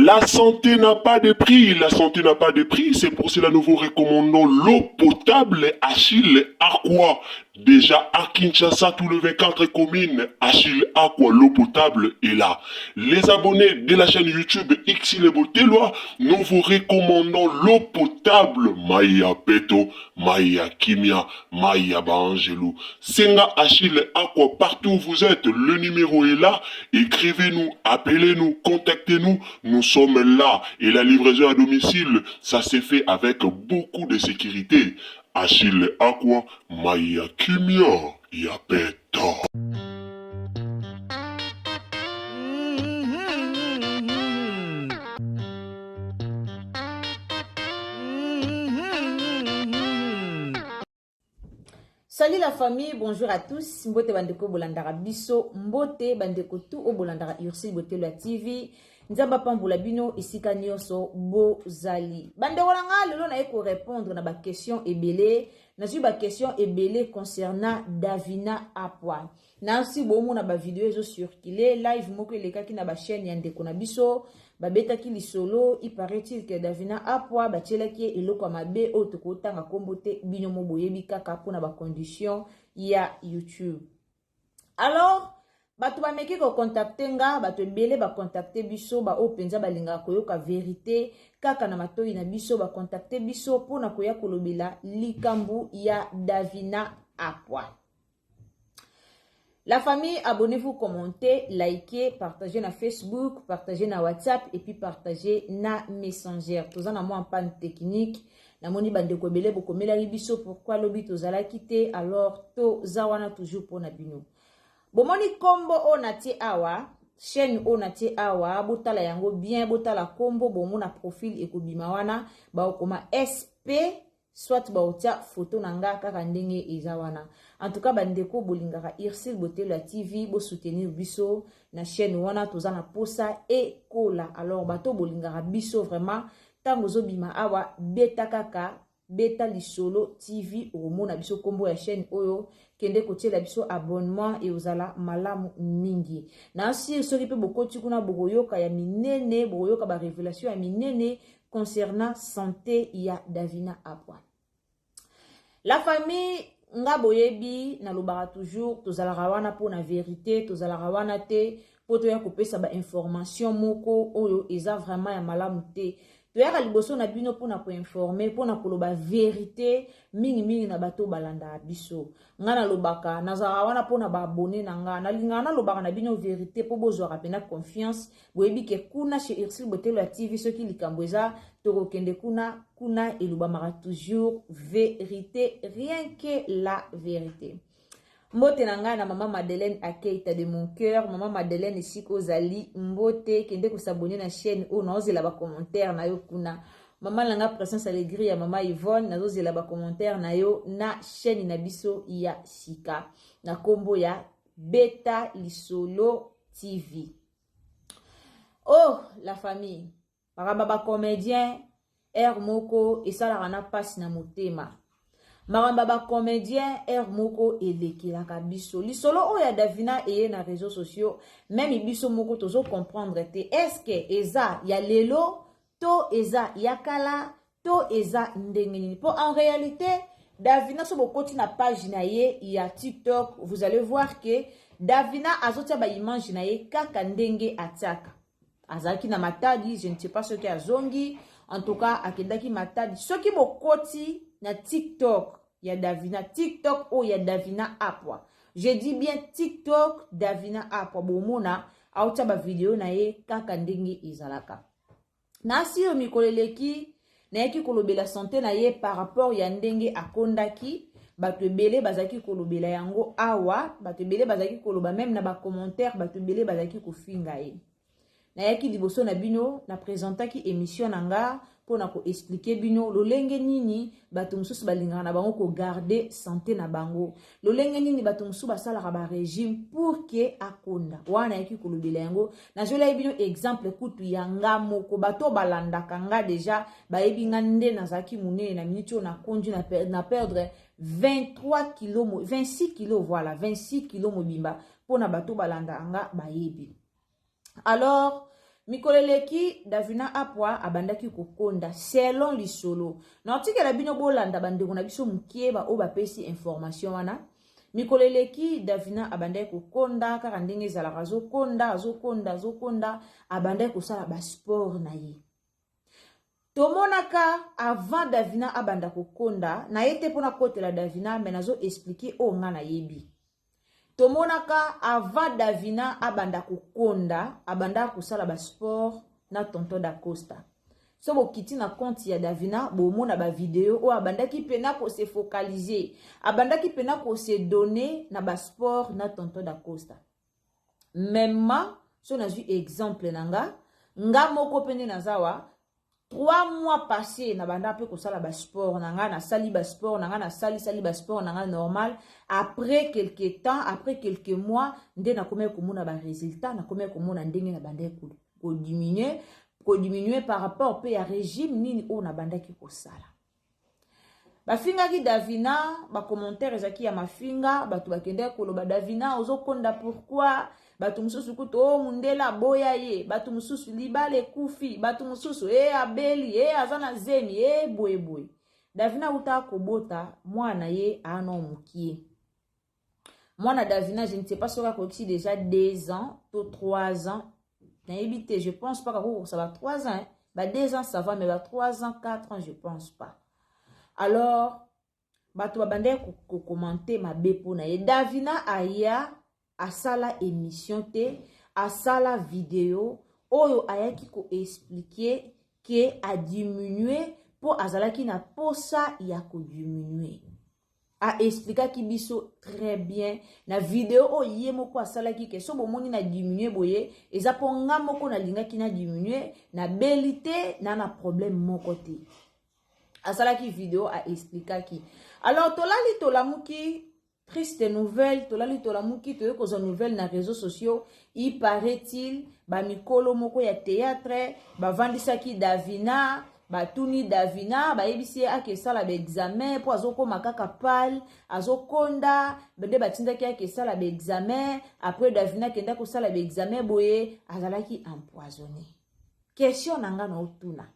La santé n'a pas de prix, la santé n'a pas de prix, c'est pour cela nous vous recommandons l'eau potable Achille Aqua. Déjà à Kinshasa, tous les 24 communes, Achille Aqua, l'eau potable est là. Les abonnés de la chaîne YouTube Xile Botelwa, nous vous recommandons l'eau potable Maya Peto, Maya Kimia, Maya Baangelou. Senga Achille Aqua, partout où vous êtes, le numéro est là. Écrivez-nous, appelez-nous, contactez-nous. Nous sommes là. Et la livraison à domicile, ça s'est fait avec beaucoup de sécurité. Achille Aqua, Maya Kimia, Yapeta. Salut la famille, bonjour à tous. Mbote bandeko bolandaka biso, mbote bandeko tout o bolandaka Ursule Botelo ya TV. Nzambe apambola bino esika nyonso bozali. Bandeko na nga lelo naye ko répondre na ba question ebele. Nazwi ba question ebele concernant Davina Apwa. Nansi bomona ba video ezo circuler, live moko elekaki na ba chaîne ya ndeko na biso, babetaki lisolo, il paraît-il que Davina Apwa batielaki ye eloko ya mabe oyo tokotanga kombo te, bino mo boyebi kaka mpona ba condition ya YouTube. Alors bato bameki kocontacte nga, bato ebele bacontacte biso, baoyo mpenza balingaka koyoka verite kaka na matoi na biso, bacontacte biso mpona koya kolobela likambo ya Davina Apwa. La famille, abonnez-vous, commentez, likez, partagez na Facebook, partagez na WhatsApp et puis partagez na Messenger. Toza na mwa panne technique. Namoni bandeko ebele bokomelaki biso pourquoi lobi tozalaki te, alors toza wana toujours mpona bino. Bomoni kombo oyo natie awa, chaîne oyo natie awa, botala yango bien, botala kombo, bomona profil ekobima wana, bakokoma SP soit baotia photo na nga kaka ndenge eza wana. En tout cas bandeko bolingaka Ursule Botelo ya TV, bosoutenir biso na chaîne wana, toza na posa ekola. Alors bato bolingaka biso vraiment, ntango ozobima awa beta kaka beta lisolo TV, okomona biso kombo ya chaîne oyo, kende kotiela biso abonnement e ozala malamu mingi. Na sir soki mpe bokoti kuna bokoyoka ya minene, bokoyoka ba révélation ya minene concernant santé ya Davina Apwa. La famille, nga boyebi nalobaka toujours, tozalaka wana mpona vérité, tozalaka wana te mpo toya kopesa ba information moko oyo eza vraiment ya malamu te. Toyaka liboso na bino mpona koinforme, mpona koloba vérité mingimingi na bato balandaka biso. Nga nalobaka, nazalaka wana mpona baabone na nga, nalingaka nalobaka na bino vérité mpo bozwaka mpena confiance. Boyebi ke kuna chez Ursule Botelo ya TV, soki likambo eza tokokende kuna, kuna elobamaka toujours vérité, rien que la vérité. Mbote na ngai na mama Madeleine Akeita de mon cœur. Mama Madeleine, esika ozali mbote, kende kosabone na chaîne oyo, naozela bacommentaire na yo kuna. Mama na nga Présence Allegri ya mama Yvonne, nazozela bacommentaire na yo na chaîne na biso ya sika na nkombo ya Beta Lisolo TV. Oh la famille, makambo ya bacomédien heure moko esalaka na mpasi na motema. Makambo ya bacomédien heure moko elekelaka biso. Lisolo oyo ya Davina eye na réseaux sociaux, même biso moko tozocomprendre te, est-ce eza ya lelo to eza ya kala to eza ndenge nini? Mpo en réalité Davina, so bokoti na page na ye ya TikTok, vous allez voir que Davina azotia baimage na ye kaka ndenge atiaka. Azalaki na Matadi, je ne sais pas soki azongi, en tout cas akendaki Matadi. Soki bokoti na TikTok ya Davina, TikTok oyo ya Davina Apwa, je dis bien TikTok Davina Apwa, bomona aotia bavideo na ye kaka ndenge ezalaka. Nasi oyo mikolo eleki nayaki kolobela santé na ye par rapport ya ndenge akondaki. Bato ebele bazalaki kolobela yango awa, bato ebele bazalaki koloba même na bacommentaire, bato ebele bazalaki kofinga ye. Nayaki liboso na bino, na présentaki émission na nga mpona koexpliquer bino lolenge nini bato mosusu balingaka na bango kogarder santé na bango, lolenge nini bato mosusu basalaka barégime pour ke akonda. Wana nayaki kolobela yango, nazwelaki bino exemple kutu ya nga moko. Bato balandaka nga déjà bayebi nga nde nazalaki monene. Na miniti oyo nakondi, na perdre 23 kilo, 26 kilo, voilà, 26 kilo mobimba, mpona bato balandaka nga bayebi. Alors Mikolo eleki, Davina Apwa abandaki kokonda selon lisolo. Nakotikela bino bolanda bandeko na biso mokie ba oyo bapesi information wana. Mikolo eleki, Davina abandaki kokonda kaka ndenge ezalaka, azokonda, azokonda, azokonda, abandaki kosala ba sport na ye. Tomonaka avant Davina abanda kokonda, naye te mpona kotela Davina, mais nazo expliquer oyo nga nayebi. Tomonaka avant Davina abanda kokonda, abandaka kosala ba sport na tonton Dacosta. So bokiti na compte ya Davina, bomona ba video oyo abandaki pena ko se focaliser, abandaki pena ko se donner na ba sport na tonton Dacosta. Mema so nazwi exemple na nga, nga moko pe nde naza wa 3 mois passé na banda pe kosala ba sport na nga, nasali ba sport na nga, nasali sali ba sport na nga normal. Après quelque temps, après quelques mois nde nakomaki komona ba résultats, nakomaki komona ndenge na bandaki ko diminuer, ko diminuer par rapport pe ya régime nini oyo nabandaki kosala. Bafingaki Davina, ba commentaire ezalaki ya mafinga, bato bakendaki koloba Davina ozokonda pourquoi, bato mosusu kutu o mundela aboya ye, bato mosusu libala ekufi, bato mosusu e abeli, e aza na zemi, e boye boye. Davina awutaka kobota mwana ye aano mokie. Mwana Davina, je ne sais pas soki akokisi déjà 2 ans to 3 ans, nayebi te, je pense pas kakokokisa ba 3 ans, hein. Ba 2 ans ça va, mais ba 3 ans, 4 ans, je pense pas. Alors, bato babandaki kokomante mabe mpo na ye. Davina aya asala émission te, asala video oyo ayaki koexplike ke adiminue mpo azalaki na posa ya kodiminue. A explikaki biso très bien na video oyo ye moko asalaki ke so bomoni na diminue boye eza mpo nga moko nalingaki na diminue, nabeli te, na na problème moko te. Asalaki video a explikaki. Alors tolali tolamuki, triste nouvelle, tolali tolamuki toye kozwa nouvelle na réseaux sociaux. Il paraît-il ba mikolo moko ya théâtre bavandisaki Davina, batuni Davina, bayebisi ye ake esala ba examen po azokoma kaka pale, azokonda, nde batindaki ake esala ba examen. Après Davina akenda kosala ba examen boye, azalaki empoisonné. Question na nga na otuna,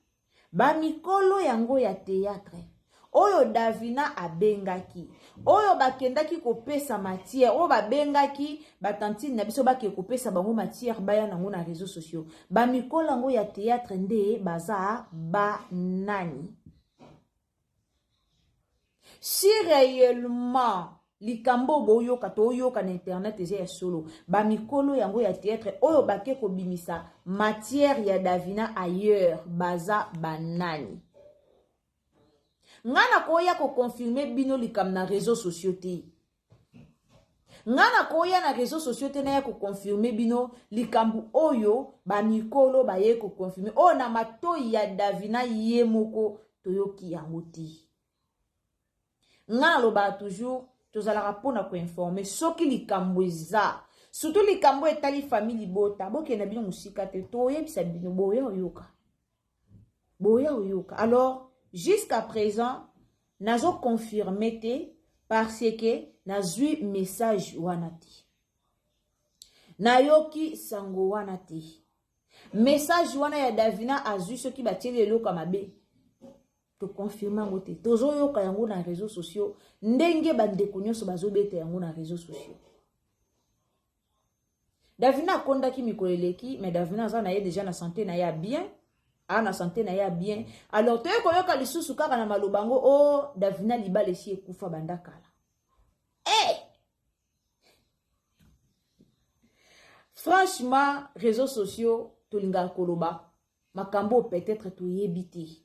ba mikolo yango ya théâtre oyo Davina abengaki, oyo bakendaki kopesa matière, oyo babengaki ba tantine na biso bake kopesa bango matière baya nango na réseaux sociaux, ba mikolo yango ya théâtre nde baza ba nani? Si réellement likambo boyoka toyoka na internet eza ya solo, ba mikolo yango ya théâtre oyo bake kobimisa matière ya Davina ailleurs baza ba nani? Nga nakoya koconfirme bino likambo na réseaux sociaux te. Nga nakoya na réseaux sociaux te naya koconfirme bino likambo oyo ba mikolo baye koconfirme oyo na matoi ya Davina ye moko toyoki yango te. Nga nalobaka toujours tozalaka mpona koinforme soki likambo eza, surtout likambo etali famille libota, bokende bino mosika te, toyebisa bino boya oyoka. Boya oyoka. Alors jusqu'à présent nazo confirmer te parce que nazwi message wana te, nayoki sango wana te. Message wana ya Davina azwi soki batieli eloko ya mabe, toconfirme yango te. Tozoyoka yango na réseaux sociaux ndenge bandeko nyonso bazobeta yango na réseaux sociaux. Davina akondaki mikolo eleki, mais Davina aza na ye déjà na santé na ye ya bien, a na santé na ye ya bien. Alors toye koyoka lisusu kaka na maloba yango o Davina libala esi ekufa banda kala. Hey! Franchement, réseaux sociaux tolingaka koloba makambo peut-être toyebi te.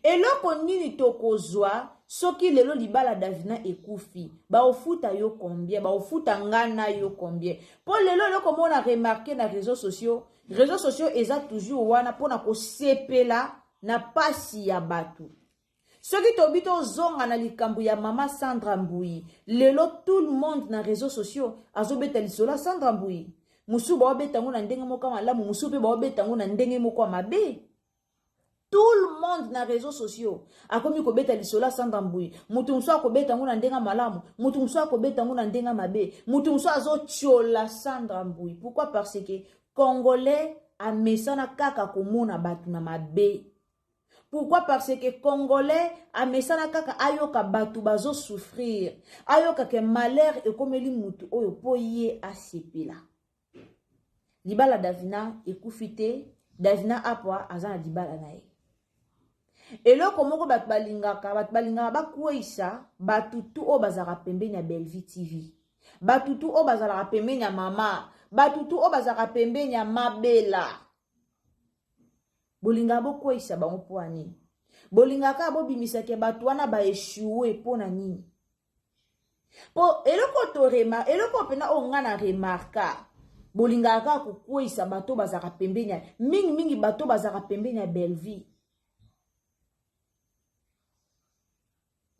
Eloko nini tokozwa soki lelo libala Davina ekufi? Baofuta yo combien? Baofuta nga na yo combien? Po lelo eloko mona remarquer na réseaux sociaux, réseaux sociaux eza toujours wana mpona kosepela na pasi ya bato. Soki tobi tozonga na likambo ya mama Sandra Mbuyi, lelo tout le monde na réseaux sociaux azobeta lisolo ya Sandra Mbuyi. Mosusu baobeta yango na ndenge moko ya malamu, mosusu mpe baobeta yango na ndenge moko ya mabe. Tout le monde na réseaux sociaux akomi kobeta lisolo ya Sandra Mbuyi. Mutu mosusu akobeta yango na ndenge malamu, mutu mosusu akobeta yango na ndenge mabe, mutu mosusu azotiola Sandra Mbuyi. Pourquoi? Parce que Congolais amesana kaka komona bato na mabe. Pourquoi? Parce que Congolais amesana kaka ayoka bato bazo souffrir, ayoka ke malheur ekomeli mutu oyo po ye asepela. Libala Davina ekufi te, Davina Apwa aza na libala na ye. Eloko moko bato balingaka, bato balingaka bakweyisa bato tu oyo bazalaka pembeni ya Bellevue TV. Bato tu oyo bazalaka pembeni ya mama, bato tu oyo bazalaka pembeni ya mabela. Bolingaka bokweyisa bango mpo ya nini? Bolingaka bobimisake bato wana ba echoue mpo na nini? Po eloko torema, eloko mpena oyo nga na remarka, bolingaka kaka kokweyisa bato bazalaka pembeni ya mingi mingi, bato bazalaka pembeni ya Bellevue.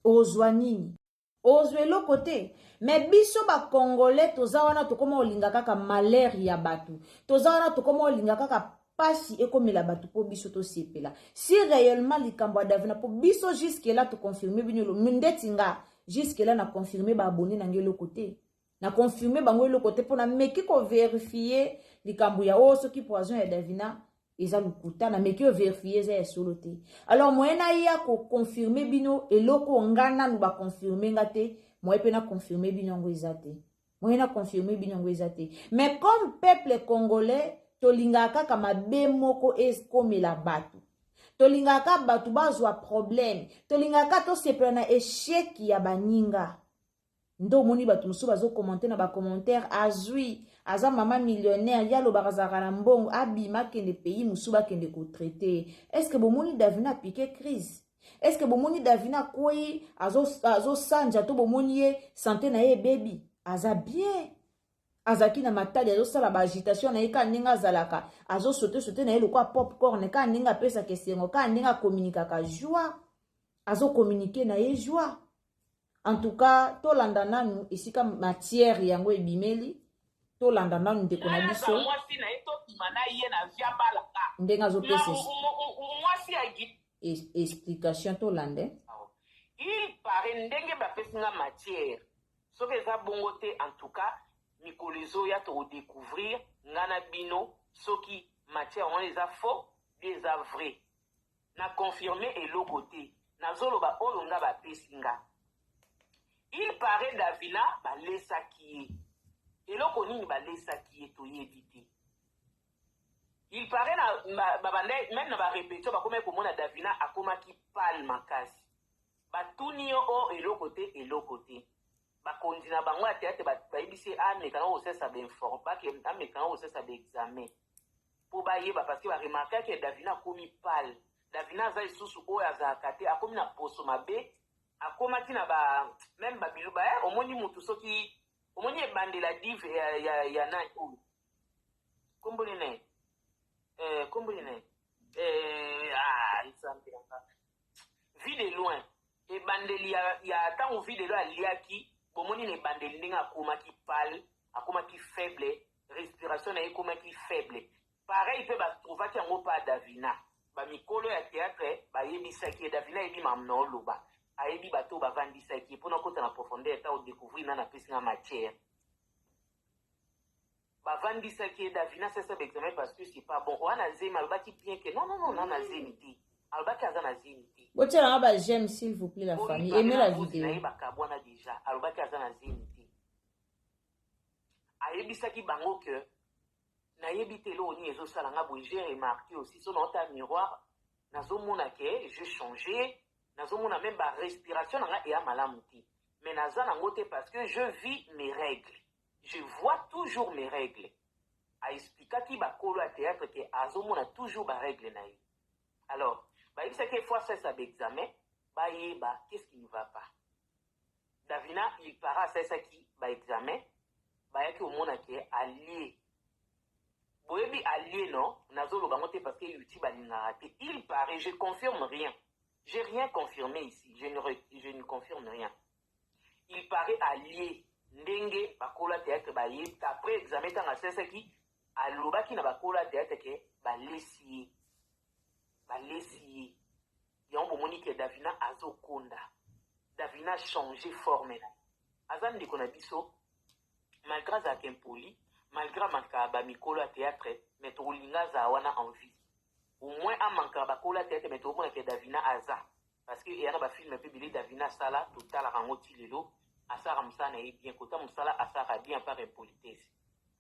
Ozwa nini? Ozwa eloko te. Me biso ba Congolais toza wana tokoma kolinga kaka malheur ya bato, toza wana tokoma kolinga kaka pasi ekomela bato mpo biso tosepela. Si réellement likambo ya Davina, mpo biso jusque là toconfirme bino ndeti nga jusque là na confirme ba abonné na ngai eloko te, na confirme bango eloko te, mpo na meki koverifie likambo ya oyo soki poison ya Davina eza lokuta, na meki overifie eza ya solo te. Alors moyen naya koconfirme bino eloko nga nanu baconfirme nga te, moyen mpe na confirme bino yango eza te, moyen na confirme bino yango eza te. Mais comme peuple congolais tolingaka kaka mabe moko ekomela bato, tolingaka kaka bato bazwa problème, tolingaka kaka tosepela na échec ya baninga. Nde omoni bato mosusu bazokommente na bacommentaire, azwi aza mama millionnaire, ye alobaka azalaka na mbongo, abima akende pays mosusu bakende kotraite. Est ce que bomoni Davina apike crise? Est ce que bomoni Davina akwei azosanja? To bomoni ye sante na ye ebebi? Aza bien, azalaki na matadi, azosala baagitation na ye kaka ndenge azalaka, azosote sote na ye lokola popcorn, kaka ndenge apesaka esengo, kaka ndenge akomunikaka joie, azokomunike na ye joie. En tout cas tolanda nanu esika matière yango ebimeli, tolanda nanu ndeko na biso mwasi na ye tobima na ye na via balaka ndenge azopesa mwasi ya explication, tolanda. Il paraît, ndenge bapesi nga matière, soki eza bongo te, en tout cas mikolo ezoya tokodécouvrir nga na bino soki matière wana eza faux bi eza vrai. Na confirme eloko te, nazoloba oyo nga bapesi nga. Il paraît Davina balesaki ye eloko nini, balesaki ye toyebi te. Il paraît na babanda même na barépétition bakomaki komona Davina akomaki pâle makasi. Batuni yo o eloko te, eloko te. Bakonzi na bango ya théâtre bayebisi ye amekanga kosesa amekanga kosesa baexamen mpo bayeba, parce que baremarkaki Davina akomi pâle. Davina aza lisusu oyo azalaka te, akomi na poso mabe, akomaki na ba même babiluba. Omoni mutu soki omoni ebandela dive ya nani oyo, kombo nini, kombo nini, ah, Nzambe yanga, Vie de loin, ebandeli ya ntango Vie de loin aliaki, bomoni na ebandeli ndenge akomaki pâle, akomaki faible, respiration na ye ekomaki faible. Pareil mpe batrouvaki yango mpa Davina. Bamikolo ya théâtre bayebisaki ye Davina ayebi mamu na oloba, ayebi bato bavandisaki ye mpona kota na profondeur ta odécouvrir nani apesi nga matière. Bavandisaki ye, Davina sasa baexamen parce que c'est pas bon. Oya na zemi, alobaki bien ke non, non, non, na na zemi te, alobaki aza na zemi te. Botielanga ba j'aime, s'il vous plaît, la famille, aimez la vidéo. Na ye bakabwana déjà, alobaki aza na zemi te. Ayebisaki bango ke nayebi te eloko nini ezosala nga boye. J'ai remarqué aussi so naota miroir, nazomona ke je change, nazomona même barespiration na nga eya malamu te, mais naza nango te parce que je vis mes règles, je vois toujours mes règles. Aexplikaki bakolo ya théâtre ke azomona toujours barègle na ye. Alors bayebisaki ye faut asalisa baexamen, bayeba qu'est-ce qui ne va pas. Davina, il paraît, asalisaki baexamen, bayaki komona ke alie. Boyebi alie, non, nazoloba yango te parce que YouTube alingaka te. Il paraît, je confirme rien, j'ai rien confirmé ici, je ne confirme rien. Il paraît alie ndenge bakolo ya théâtre baye après examen, ntango asalisaki, alobaki na bakolo ya théâtre ke balesi ye, balesi ye. Yango bomoni ke Davina azokonda, Davina change forme na aza ndeko na biso, malgré azalaka impoli. Malgre amankaka ba mikolo ya theatre mais tokolinga azala wana en vie. Au moins amankaka bakolo ya theatre mais tokomona ke Davina aza. Parce que eya na ba film pe ebele Davina asala totalaka yango ti lelo asalaka mosala na ye bien kota mosala asalaka bien par impolitesse.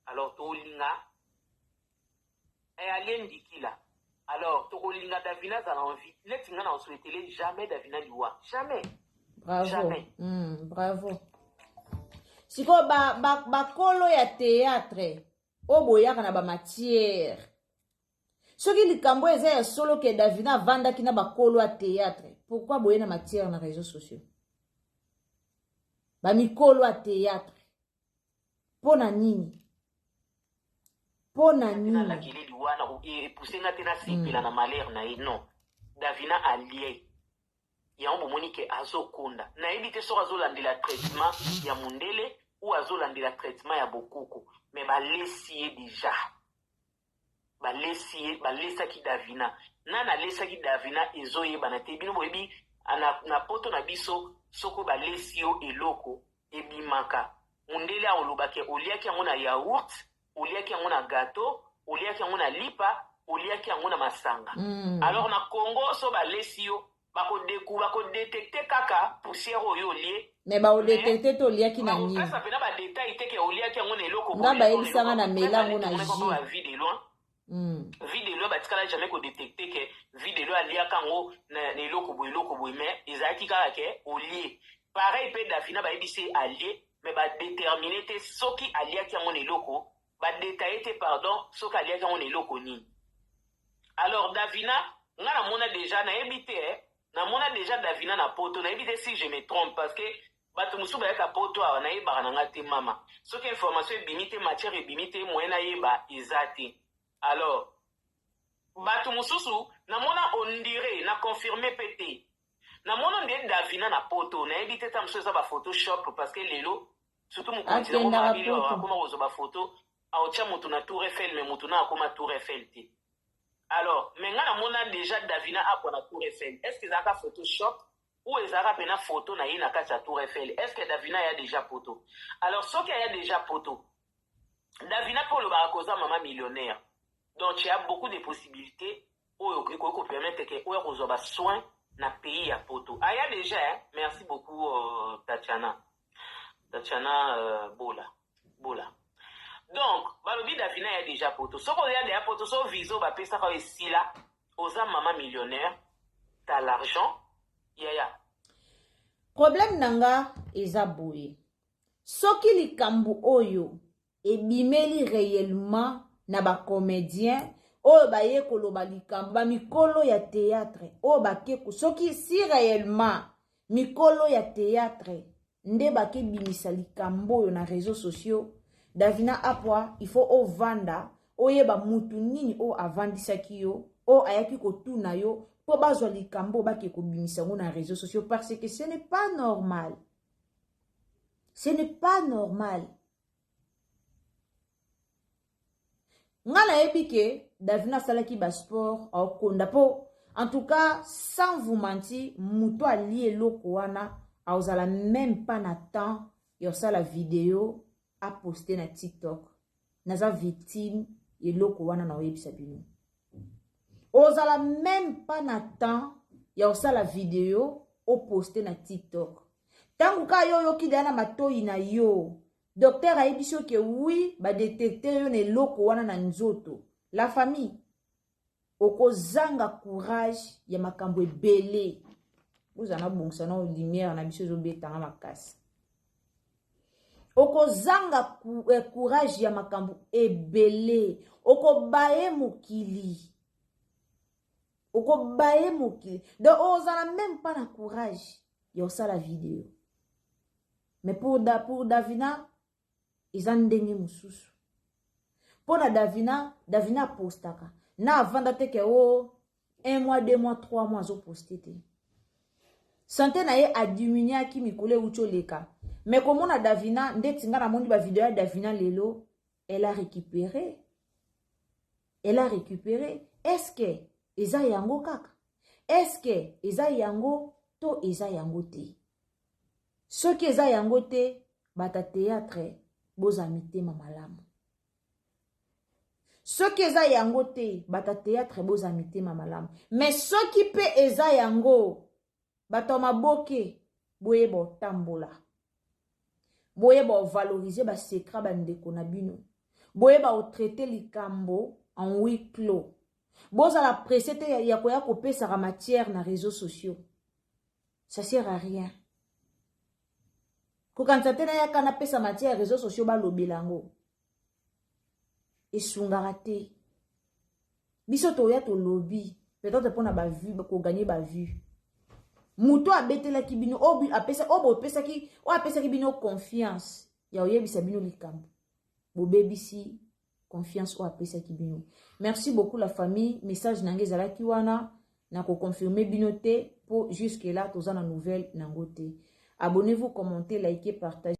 Alors tokolinga eh, alie ndikila. Alors tokolinga Davina azala en vie. Neti nga na souhaitele jamais Davina liwa. Jamais. Bravo. Jamais. Bravo. Sikoyo bakolo ba, ba ya théâtre oyo boyaka na bamatière soki likambo eza ya solo ke Davina avandaki na bakolo ya théâtre pourquoi boye na matière na réseaux sociaux bamikolo ya théâtre mpo na nini mpo na nini nalakeli liwa na epuse nga te nasepela na malheur na ye non Davina alie yango bomoni ke azokonda nayebi te soki azolandela traitement ya mundele ou azolandela traitement ya bokoko mais balesi ye deja balesi ye balesaki Davina nani alesaki Davina ezoyebana te bino boyebi na poto na biso soko balesi yo eloko ebimaka mundele akolobake oliaki yango na yaourt oliaki yango na gâteau oliaki yango na lipa oliaki yango na masanga. Alors na Congo so balesi yo bakodeku bakodetecte kaka poussière oyo olie me baodetecte te oliaki na nini bakopesa mpena badetail te ke oliaki yango na eloko nga bayebisanga na mela yango na jus ba Vue de Loin. Vue de Loin batikala jamais kodetecte ke Vue de Loin aliaka yango na eloko boye eloko boye mais ezalaki kaka ke olie pareil mpe Davina bayebisi ye alie mais badétermine te soki aliaki yango na eloko badetaille te pardon soki aliaki yango na eloko nini. Alors Davina nga namona déjà nayebi te namona déjà Davina na poto nayebi te si je me trompe parce que bato mosusu bayaka poto awa nayebaka na nga te mama soki information ebimi te matière ebimi te moyen nayeba eza te. Alors bato mosusu namona ondire na confirme mpe te namona nde Davina na poto nayebi te ta mosusu eza ba photoshop parce que lelo surtout mokonzi nango Akendaka poto. Akoma kozwa bafoto aotya motu na Tour Eiffel mais motu na akoma Tour Eiffel te. Alors mais nga namona déjà Davina akwa na Tour Eiffel est ce que ezalaka photoshop ou ezalaka mpena photo na ye na kati ya Tour Eiffel? Est ce que Davina aya déjà poto? Alors soki aya déjà poto Davina mpe olobaka koza mama millionnaire donc tu as beaucoup de possibilités oyo ekoki kopermettre ke oyo akozwa basoin na pays ya poto aya déjà hein? Merci beaucoup Tatiana Tatiana Bola Bola. Donc balobi Davina ya déjà poto soki oya deya poto so visa oyo bapesaka oyo esila oza mama millionnaire t'as l'argent yaya. Problème na nga eza boye soki likambo oyo ebimeli réellement na bacomédien oyo baye koloba likambo bamikolo ya théâtre oyo bake soki si réellement mikolo ya théâtre nde bakebimisa likambo oyo na réseaux sociaux Davina Apwa il faut ovanda oyeba mutu nini oyo avandisaki yo oyo ayaki kotuna yo mpo bazwa likambo oyo bake kobimisa yango na réseaux sociaux parce que ce n'est pas normal. Ce n'est pas normal. Nga nayebi ke Davina asalaki ba sport aokonda po en tout cas sans vous mentir moto alie eloko wana aozala même pas na temps ya kosala video aposte na TikTok. Naza victime eloko wana na oyebisa bino. Ozala même pas na temps ya kosala video oposte na TikTok. Tango ka yo oyoki deya na matoyi na yo docteur ayebisi yo ke oui badetecte yo na eloko wana na nzoto la famille okozanga courage ya makambo ebele. Bozala na bongisa na lumière na biso ezobetanga makasi. Okozanga courage ya makambo ebele, okobaye mokili. Okobaye mokili. Donc ozala même pas na courage ya osala vidéo. Mais pour Davina eza ndenge mosusu. Pona Davina, Davina apostaka. Na avanda te ke o 1 mois, 2 mois, 3 mois azo poste te. Santé na ye a diminué aki mikolo euti oleka. Mais komona Davina ndeti nga namoni ba vidéo ya Davina lelo, elle a récupéré. Elle a récupéré. Est-ce que eza yango kaka? Est-ce que eza yango to eza yango te? Soki eza yango te, bata théâtre boza mitema malamu. Soki eza yango te, bato ya théâtre bozala mitema malamu. Mais soki mpe eza yango, bato ya maboke boyeba otambola, boyeba ovalorize basecret bandeko na bino, boyeba otraite likambo en huis clos. Bozala presse te ya koya kopesaka matière na réseaux sociaux, ça sert à rien. Kokanisa te nayaka napesa matière ya réseaux sociaux, balobela yango, esungaka te. Biso toya tolobi peut-être mpona bavue, kogagner bavue. Moto abetelaki bino, oyo bopesaki, oyo apesaki bino confiance ya oyebisa bino likambo, bobebisi confiance oyo apesaki bino. Merci beaucoup la famille. Message na ngai ezalaki wana, nakoconfirme bino te mpo jusque là toza na nouvelle nango te. Abonnez-vous, commentez, likez, partagez.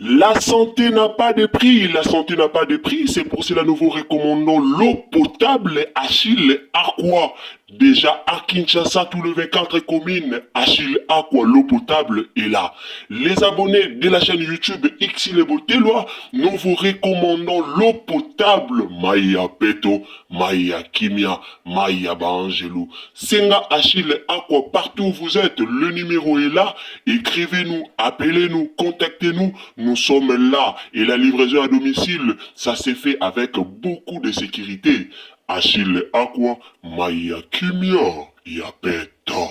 La santé n'a pas de prix, la santé n'a pas de prix, c'est pour cela nous vous recommandons l'eau potable Achille Aqua. Déjà à Kinshasa, tous les 24 communes, Achille Aqua, l'eau potable est là. Les abonnés de la chaîne YouTube Xile Boteloi, nous vous recommandons l'eau potable Maya Peto, Maya Kimia, Maya Baangelou. Senga Achille Aqua, partout où vous êtes, le numéro est là. Écrivez-nous, appelez-nous, contactez-nous. Nous sommes là. Et la livraison à domicile, ça s'est fait avec beaucoup de sécurité. Achille Aqua, Maya Kimia, Yapeto.